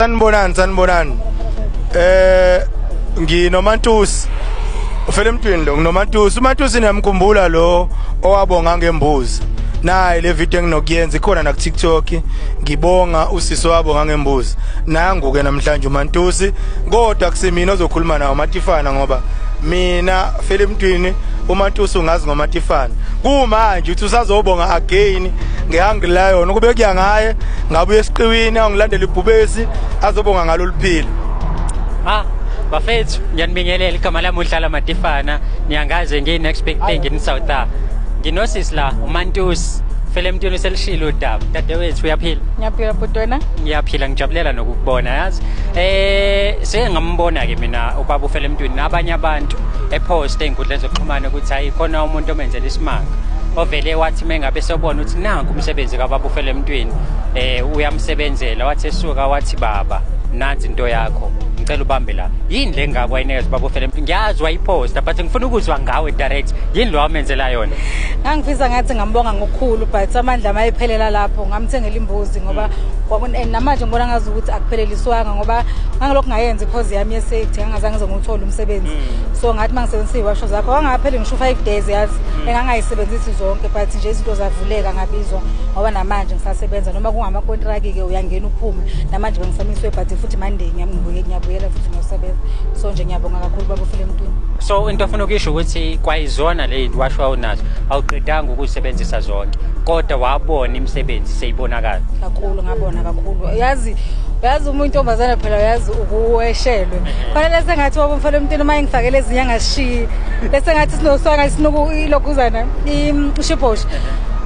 Sanibonani, sanibonani. NginoMantusi. Ufele emntwini lo, nginoMantusi. UMantusi niyamkhumbula lo owabonga ngembuzi. Nayi le video enginokuyenza ikhona na ku TikTok. Ngibonga usisi owabonga ngembuzi. Nangu ke namhlanje uMantusi, kodwa kusimina ozokhuluma nawo Matifana ngoba mina fele emntwini uMantusi ungazi ngoMatifana. Kumanje uthi usazobonga again ngeHungry Lion kube kuya ngaye ngabuye esiqiwini angilandela ibhubesi azobonga ngalo liphila. Ah, bafethu, ngiyanibingelela. Igama lami uDlala Matifana. Niyangazi ngiyi next big thing in South Africa. Nginosisi la, uMantusi. Fele emntwini uselishilo udaba. Dadewethu, uyaphila? Ngiyaphila, bhuti, wena? Ngiyaphila, ngijabulela nokukubona, yazi. Seke ngambona ke mina ubaba ufele emntwini nabanye abantu epost ey'nkundleni zokuxhumana ukuthi hayi, khona umuntu omenzela isimanga ovele wathi mengabe sobona ukuthi nanku umsebenzi kababa ufele emntwini, uyamsebenzela, wathi esuka wathi, "Baba, nansi into yakho, ngicela ubambe la." Yini le ngako wayinikeza ubaba ufele emntwini? Ngiyazi wayiposta, but ngifuna ukuzwa ngawe direct, yini lo wamenzela yona? Ngangifisa ngathi ngambonga ngokukhulu, but amandla amayephelela lapho. Ngamthengela imbuzi ngoba and namanje ngibona ngazi ukuthi akupheleliswanga, ngoba ngangilokhu ngayenza i-course yami ye-safety, ngangazange ngize ngiwuthole umsebenzi. So ngathi uma ngisebenzisa iy'washo zakho, kwangapheli ngisho u-5 days, yazi, engangayisebenzisi zonke, but nje izinto zavuleka, ngabizwa, ngoba namanje ngisasebenza noma kungamakontraki-ke, uyangena uphume. Namanje bengisamiswe, but futhi Monday ngiyabuyela futhi ngiyosebenza. So nje ngiyabonga kakhulu baba ufile emntwini. So into ofuna ukuyisho ukuthi kwayizona le washo awunazo, awuqedanga ukuzisebenzisa zonke, kodwa wabona imisebenzi seyibonakala? Kakhulu, ngabona kakhulu. Yazi, uyazi uma intombazane phela, uyazi ukuweshelwe khona lese ngathi waba umfana emntwini uma engifakele ezinye angashiyi, bese ngathi sinoswanga sinuku ilokhuzana ushibhoshi.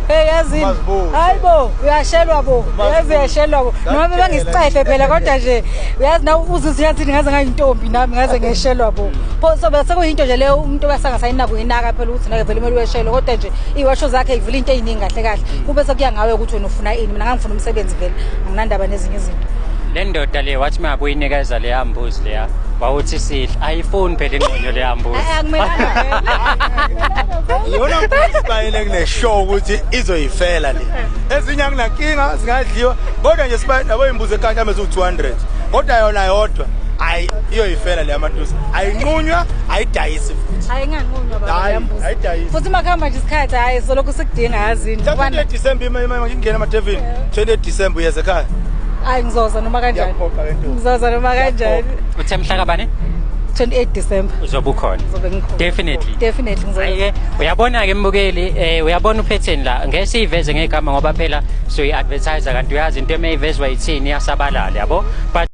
Hey, yazi, Umazibuze. Hayi bo, uyashelwa bo. Yazi, uyashelwa bo. Noma bebangisicefe phela, kodwa nje uyazi na uzizwe yathi ngaze ngayintombi nami, ngaze ngeshelwa bo. Pho so bese kuyinto nje leyo umuntu basangasayinako uyinaka phela ukuthi nake vele kumele uyeshelwe, kodwa nje iwasho zakhe ivula into eziningi kahle kahle. Kube sekuya ngawe ukuthi wena ufuna ini. Mina ngangifuna umsebenzi vele. Anginandaba nezinye izinto. Le ndoda le wathi uma uyinikeza leya mbuzi leya, wawuthi sihle, ayifuni phela ingqonyo leya mbuzi. Eh, akumelanga vele. Iyona mbuzi bayele kune show ukuthi izoyifela le. Ezinye anginankinga, zingadliwa, kodwa nje siba nabo imbuzi ekhaya mhlawumbe ziwu-200, kodwa yona yodwa ayi, iyoyifela le yaMantusi. Ayinqunywa, ayidayisi futhi. Ayinganqunywa baba. Hayi, Yambuzi. ayidayisi. Futhi makuhamba nje isikhathi, hayi, solokhu sikudinga, yazini. 28 December ima ingena emadevini. 28 December uyeza ekhaya. Hayi, ngizoza noma kanjani. Ngiyakuphoqa le nto. Ngizoza noma kanjani. Uthe mhla kabani? 28 December. Uzobe ukhona? Ngizobe ngikhona. Definitely. Definitely ngizoza. Hayi-ke, uyabona-ke mbukeli, uyabona uphetheni la, ngeke siyiveze ngegama ngoba phela soyi-advertise, kanti uyazi into emeyivezwa yithini, iyasabalala, yabo, but